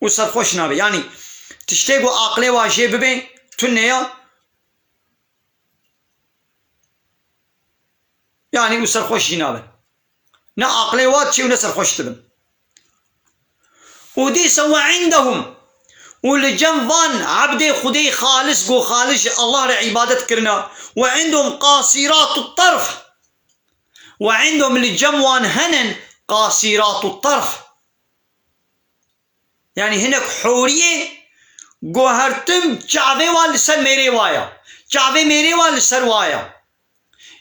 Û serxweş nabe. Yanî tiştê ku aqilê wa jê bibe tune ya. Yanî û serxweş jî nabe. Ne aqilê wa diçe û ne serxweş dibin. Û dîsa we indehum, û li cem van ebdê Xwedê xalis, ku xalis ji Allah re îbadet kirina, we indehum qasîratu terf. We indehum, li cem wan henin qasîratu terf. Yanî hinek hûriyê ku her tim çavê wa li ser mêrê wa ya. Çavê mêrê wa li ser wa ya.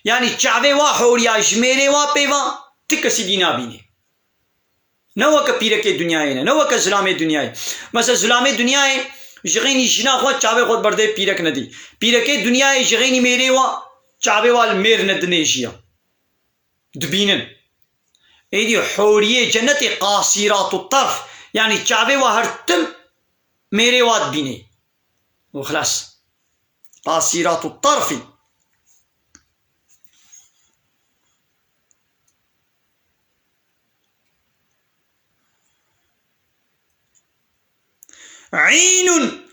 Yanî çavê wa hûriya ji mêrê wa pê va ti kesî dî nabînê. Ne weke pîrekê dinyayê ne, ne weke zilamê dinyayê. Mesela zilamê dinyayê ji xeynî jina xwe çavê xwe berdê pîrek nedî. Pîrekê dinyayê ji xeynî mêrê wa çavê wa li mêr nedinê jiya. Dibînin. Êdî hûriyê cennetê qasîratu terf, yanî çavê wa her tim mêrê wa dibînê. Û xilas. Qasîratu terfî. Eynun,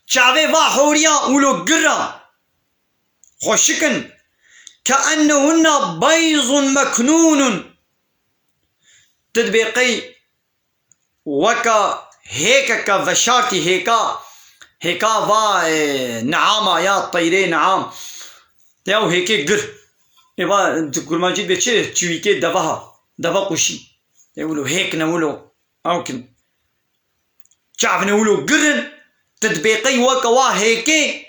çavê va horiya wilo gira, xweşik in. Keennehunne beyzun meknûnun. Tu dibê qey weka hêkeke veşartî, hêka, hêka va, e, niama ya teyrê niam. Ya û hêkê gir. Ê va, di kurmancî dibê çi? Çiwîkê deve ha. Deve quşî. Ê wilo hêk ne wilo. Ew kin. Çavine wilo girin, tu dibê qey weke wa hêkê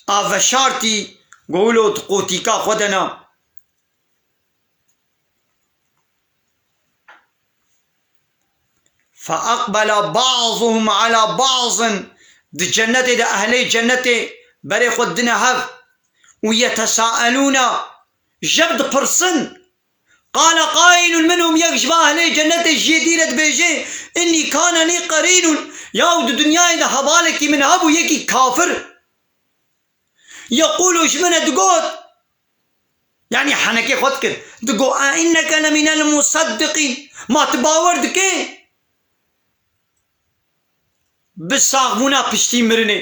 a veşartî, go wilo di qotîka xwe de ne. Fe eqbela ba'zuhum ala ba'zin, di cennetê de ehlê cennetê berê xwe dine hev û yetesaelûne, jev dipirsin. Qale qaîlun minhum, yek ji va ehlê cennetê ji yê dî re dibêje, Innî kane lî qerînun, yaw di dinyayê de hevalekî min hebû, yekî kafir. Yeqûlu, ji min re digot, yanî henekê xwe dikir, digot, A inneke le minel museddiqîn, ma tu bawer dikî bi saxbûna piştî mirinê?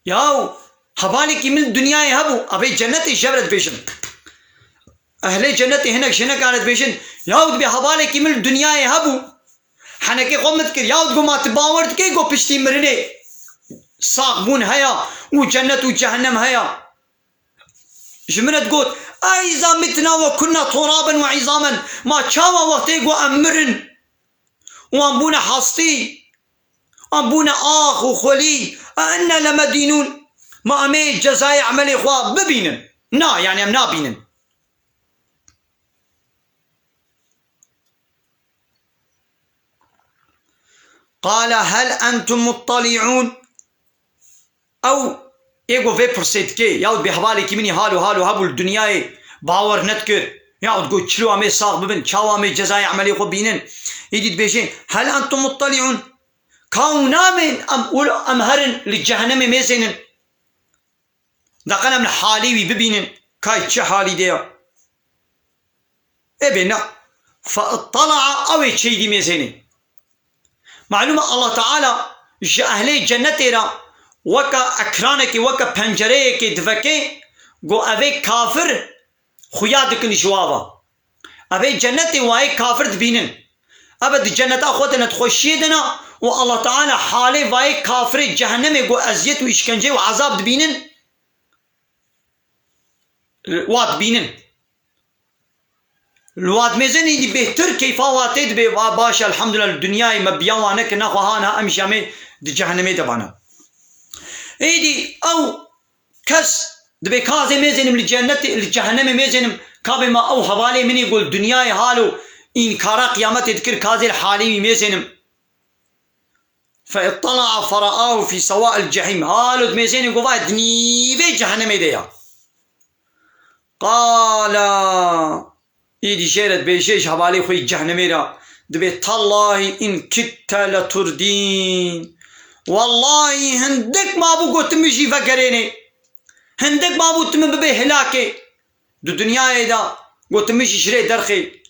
Yaw, hevalekî min dinyayê hebû, evê cennetê ji re dibêjin. Ehlê cennetê hinek ji hinekane dibêjin, Yaw, dibê hevalekî min dinyayê hebû, henekê xwe min dikir, yaw, digot, Ma tu bawer dikî ku piştî mirinê saxbûn heye û cennet û cehennem heye? Ji min re digot, A îza mitna we kunna turaben we îzamen, ma çawa wextê ku em mirin û em bûne hastî, em bûne ax û xwelî, a inna lemedînûn, ma em ê cezayê emelê xwe bibînin? Na, yanî em nabînin. Qale hel entum muttali'ûn. Ew ê ku vê pirsê dike, yahut bi hevalekî min î halo halo hebû li dinyayê bawer nedikir, yahut got, Çilo em ê sax bibin, çawa em ê cezayê emelê xwe bînin? Êdî dibêje, Hel entum muttali'ûn. Ka hûn namên em, em herin li cehennemê mêzênin? Deqel em li halê wî bibînin, kay çi halî de ya. Ê bê na. Fe ittala'a, ew ê çêy dî mêzênê. Malûm e Allah Teala ji ehlê cennetê re weke ekranekê, weke pencereyekê diveke, go evê kafir xuya dikin ji wa ve. Evê cennetê wayê kafir dibînin. Eve di cenneta xwe de ne di xweşiyê de ne û Allah Teala halê vayê kafirê cehennemê ku eziyet û îşkence û ezab dibînin, wa dibînin. Li wa dimêzin êdî bêhtir keyfa wa tê dibê, va baş e, elhamdulillah, li dinyayê me biya wa nekir, nexwe ha niha em jî em ê di cehennemê de bana. Êdî ew kes dibê ka ez ê mêzênim li cennetê, li cehennemê mêzênim, ka bê ma ew hevalê min ê ku li dinyayê halo înkara qiyametê dikir, ka ez ê li halê wî mêzênim. Fe ittala'a fera'ahu fî sewa'il cehîm. Halo dimêzênê go vay di nîvê cehennemê de ya. Qala, êdî jê re dibêje ji hevalê xwe yî cehennemê re, dibê, Tallahî in kitte leturdîn. Wellahî hindik mabû go tu min jî vegerênê. Hindik mabû tu min bibê hilakê. Di dinyayê de go tu min jî ji rê derxê.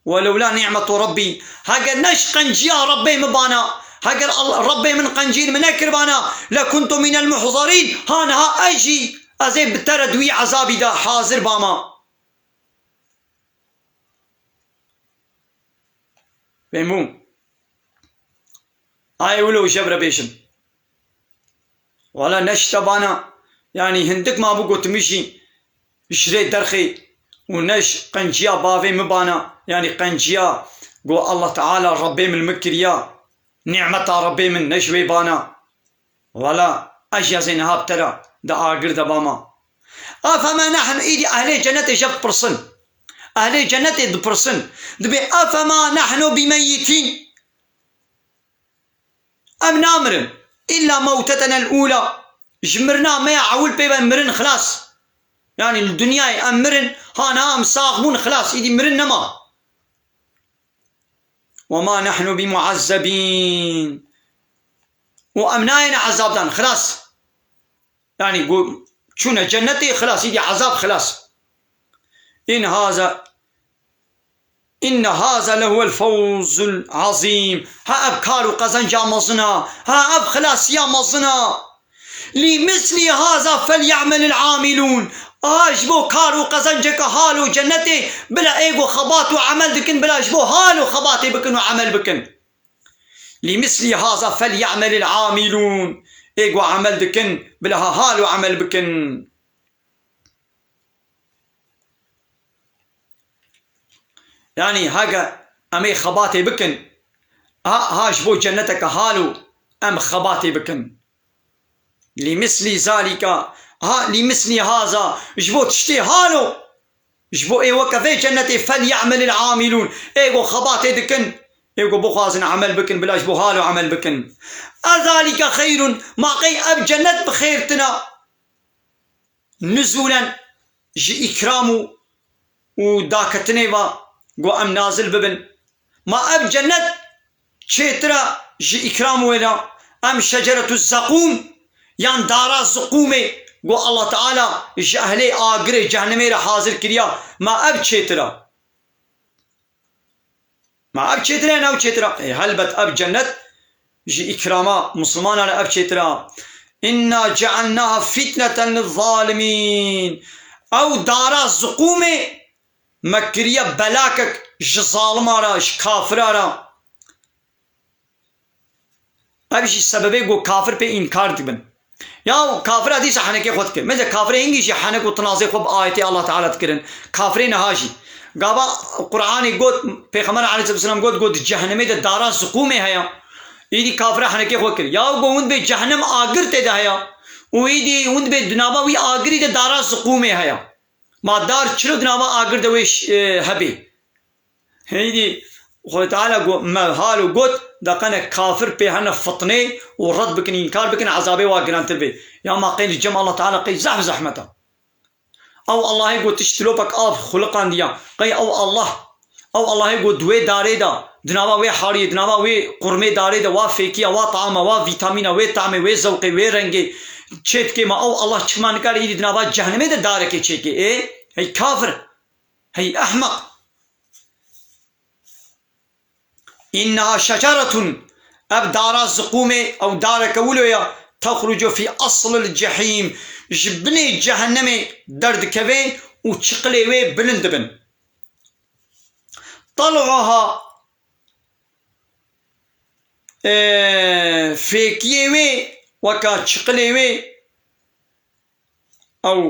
Welewla ni'metu Rabbî, heger ne ji qenciya Rabbê min bana, heger Al-, Rabbê min qencî li min nekiribana, lekuntu minel muhzarîn, ha niha ez jî, ez ê bi te re di wî ezabî de hazir bama. Fehmû? Ayê wilo ji hev re bêjim. Wala ne ji te bana, yanî hindik mabû go tu min jî ji rê derxê û ne ji qenciya bavê min bana, yanî qenciya go Allah Teala Rabbê min li min kiriya, nîmeta Rabbê min ne ji wê bana. Wala ez jî ez ê niha bi te re di agir de bama. Efema nehnu, êdî ehlê cennetê ji hev dipirsin. Ehlê cennetê dipirsin. Dibê, Efema nehnu bimeyitîn. Em namirin. Îlla mewtetenel ûla. Ji mirina me ya ewil pê ve mirin xilas. Yanî li dinyayê em mirin, ha niha em sax bûn, xilas, îdî mirin nema. Ve ma nehnu bimuezzebîn. Û em nayêne ezabdan, xilas. Yanî ku çûne cennetê, xilas, îdî ezab xilas. In haza, inne haza lehuvel fewzul azîm. Ha ev kar û qezenca mezin a. Ha ev xilasiya mezin a. Lî mislî haza felye'melil amilûn. A ji bo kar û qezenceke hal û cennetê, bila ê ku xebat û emel dikin, bila ji bo hal û xebatê bikin û emel bikin. Lî mislî haza felye'melil amilûn. Ê ku emel dikin, bila ha hal û emel bikin. Yanî hege em ê xebatê bikin, ha, ha ji bo cenneteke hal û em xebatê bikin. Lî mislî zalîka, ha, lî mislî haza, ji bo tiştê halo, ji bo ê weke vê cennetê, felye'melil amilûn, ê ku xebatê dikin, ê ku bixwazin emel bikin, bila ji bo halo emel bikin. Ezalîke xeyrun, ma qey ev cennet bi xêrtina? Nuzûlen, ji îkram û, û daketinê ve, Go em nazil bibin. Ma ev cennet çêtir e ji îkram wê re? Em şeceretu zeqûm, yan dara ziqûmê, go Allah Teala ji ehlê agirê cehennemê re hazir kiriya. Ma ev çêtir e? Ma ev çêtir e, yan ew çêtir e? Ê, helbet ev cennet ji îkrama Mislimanan re ev çêtir e. "Inna cealnaha fitneten lizzalimîn." Ew dara ziqûmê me kiriye belakek ji zalima re, ji kafira re. Ev jî sebebê ku kafir pê înkar dibin. Ya kafira dîsa henekê xwe dikir. Mesela kafirê hingî jî henek û tinazê xwe bi ayetê Allah Teala dikirin. Kafirê niha jî. Gava Qur'anê got, Pêxember aleyhisselam got, got, "Di cehennemê de dara ziqûmê heye." Îdî kafira henekê xwe kir. Ya go hûn dibê cehennem agir tê de heye. Û îdî hûn dibê di nava wî agirî de dara ziqûmê heye. Ma dar çilo di nava agir de wê ş-, e, hebê. Hêdî Xwedê Teala got, me halo got, de qene kafir pê hene fitnê û red bikin, înkar bikin, ezabê wa girantir bê. Ya ma qey li cem Allah Teala qey zehf zehmet e. Ew Allahê got tişt tilopek av xuliqandiya. Qey ew Allah, ew Allahê got di wê darê de, di nava wê hariyê, di nava wê qurmê darê de, wa fêkiya, wa taama, wa vîtamîna, wê tamê, wê zewqê, wê rengê çê dikê, ma ew Allah çima nikare îdî di nava cehennemê de darekê çêkê? Ê, hey kafir, hey ehmeq. "Inneha şeceretun", ev dara ziqûmê, ew dareke wilo ye, "tehrucu fî aslil cehîm", ji binê cehennemê derdikeve û çiqilê wê bilind dibin. "Tel'uha", e, fêkiyê wê weka çiqilê wê, ew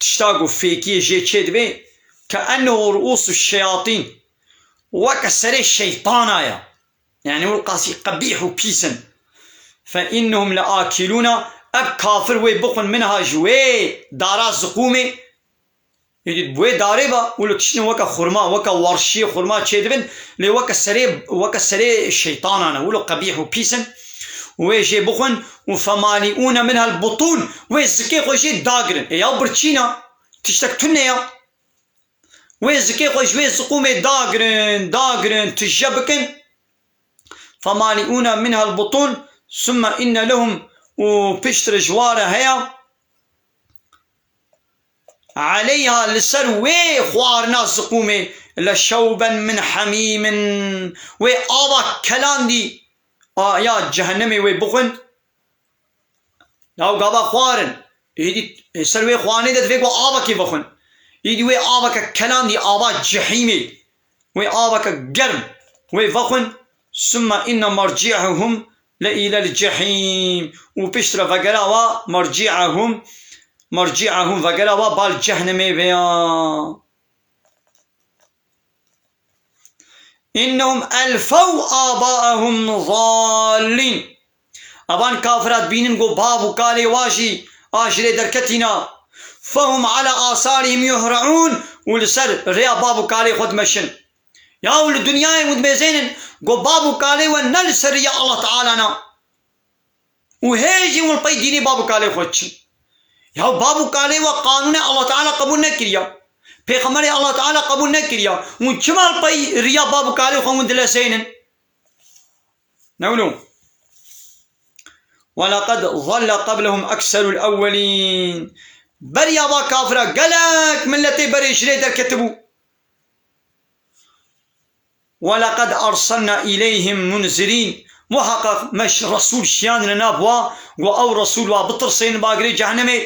tişta ku fêkiyê jê çê dibe, "ke'ennehu ru'usu şeyatîn", weke serê şeytana ye. Yani wil qasî qebîh û pîs in. "Fe innehum le akilûna", ev kafir wê bixwin minha ji wê dara ziqûmê. Êdî bi wê darê ve, wilo tiştên weke xurma, weke warşiyê xurma çêdibin, lê weke serê, weke serê şeytanan e, wilo qebîh û pîs in. Wê jê bixwin û "femali'ûne minhel butûn", wê zikê xwe jê dagirin. Ê ya birçîna, tiştek tune ya. Wê zikê xwe ji wê ziqûmê dagirin, dagirin, tije bikin. "Femali'ûne minhel butûn, summe inne lehum", û piştre ji wa re heye. "Aleyha", li ser wê xwarina ziqûmê, "le şewben min hemîmin", wê ava kelandî a ya cehennemê wê bixwin. Yaw gava xwarin. Êdî, ê, ser wê xwarinê de divê ku avekê vexwin. Êdî wê aveke kelandî, ava cehîmê. Wê aveke germ. Wê vexwin. "Summe inne merci'ehum le ilel cehîm." Û piştre vegera wa merci'ehum, merci'ehum vegera wa bal cehnemê veya. "İnnehum elfew abaehum zallin." Evan kafira dibînin ku bav û kalê wa jî a ji rê derketîna. "Fehum ala asarihim yuhre'un." Û li ser rêya bav û kalê xwe dimeşin. Ya û li dinyayê hûn dibêzênin ku bav û kalê we ne li ser rêya Allah Teala ne. Û hê jî hûn pey dînê bav û kalê xwe diçin. Ya bav û kalê we qanûnê Allah Teala qebûl nekiriya. Pêxemberê Allah Teala qebûl nekiriya. Hûn çima pey riya bav û kalê xwe hûn dileseynin? Ne wilo? "Welaqad zalla qablehum ekserul ewwelîn." Beriya va kafira gelek milletê berê ji rê derketibû. "Welaqad arsalna ileyhim munzirîn." Muheqeq me ş-, resûl şiyandine nav wa, ku ew resûl wa bitirsên bagirê cehennemê.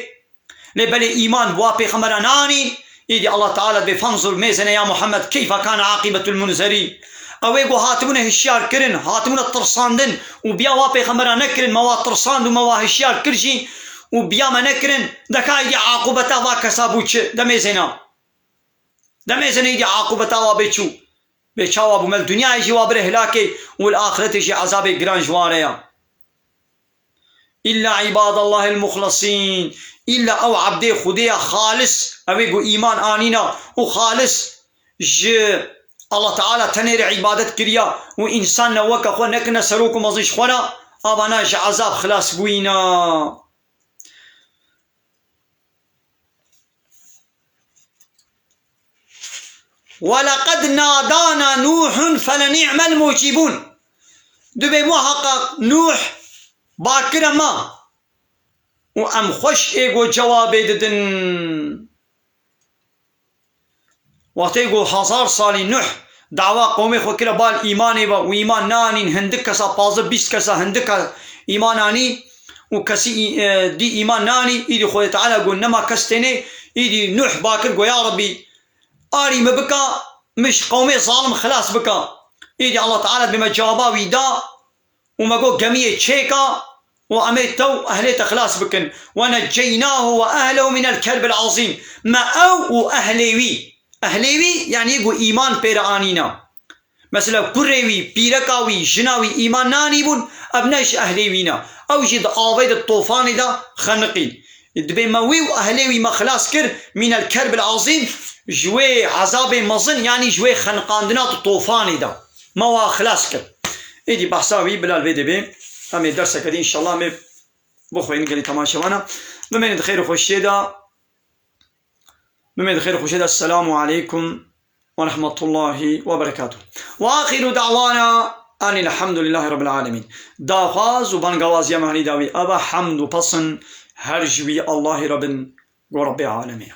Lê belê îman bi wa pêxembera nanîn, îdî Allah Teala dibê, "Fanzur mêzene ya Muhammed keyfa kana aqibetul munzerîn." Ew ê ku hatibûne hişyar kirin, hatibûne tirsandin û biya wa pêxembera nekirin, me wa tirsand û me wa hişyar kir jî û biya me nekirin, deka îdî aqûbeta va kesa bû çi? Demêzêna. Demêzêne îdî aqûbeta wa bê çû. Bê çawa bû me li dinyayê jî wa bire hilakê û li axretê jî ezabê giran ji wan re ya. Îlla îbadallahil muxlesîn. Îlla ew ebdê Xwedê ya xalis, ew ê ku îman anîna û xalis ji Allah Teala tenê re îbadet kiriya û însan ne weke xwe nekirine serok û mezin ji xwe re, avana ji ezab xilas bûyîna. ولقد نادانا نوح فلنعم المجيبون. Dibê muheqeq Nûh bakire me û em xweş ê ku cewabê didin. Wextê ku hezar salî Nuh dawa qewmê xwe kire bal îmanê ve û îman nanîn, hindik kesa, pazdeh bîst kesa hindik ke îman anî û kesî î-, e, dî îman nanî, îdî Xwedê Teala got nema kes tênê, îdî Nuh bakir got ya Rebbî, arî min bika, min ji qewmê zalim xilas bika. Îdî Allah Teala bi me cewaba wî da û me got gemiyê çêka û em ê te û ehlê te xilas bikin. ونجيناه وأهله من الكرب العظيم. Me ew û ehlê wî. Ehlê wî, yanî ku îman pê re anîna. Mesela kurê wî, pîreka wî, jina wî îman nanîbûn, ev ne ji ehlê wî ne. Ew jî di avê de, tofanê de xeniqîn. Dibê me wî û ehlê wî me xilas kir, من الكرب العظيم, ji wê ezabê mezin, yanî ji wê xeniqandina di tofanê de. Me wa xilas kir. Êdî behsa wî bila li vê dê bê. Em ê derseke dî înşallah em ê bixwînin gelî temaşevana. Bimênin di xêr û xweşiyê de. Bimênin di xêr û xweşiyê de. Esselamu aleykum ve rahmetullahi ve berekatuh. Ve axiru da'wana enil hamdülillahi rabbil alemin. Daxwaz û bangawaziya me hanî dawî eva hemd û pesin her ji wî Allahî re bin, go Rabbê alemê.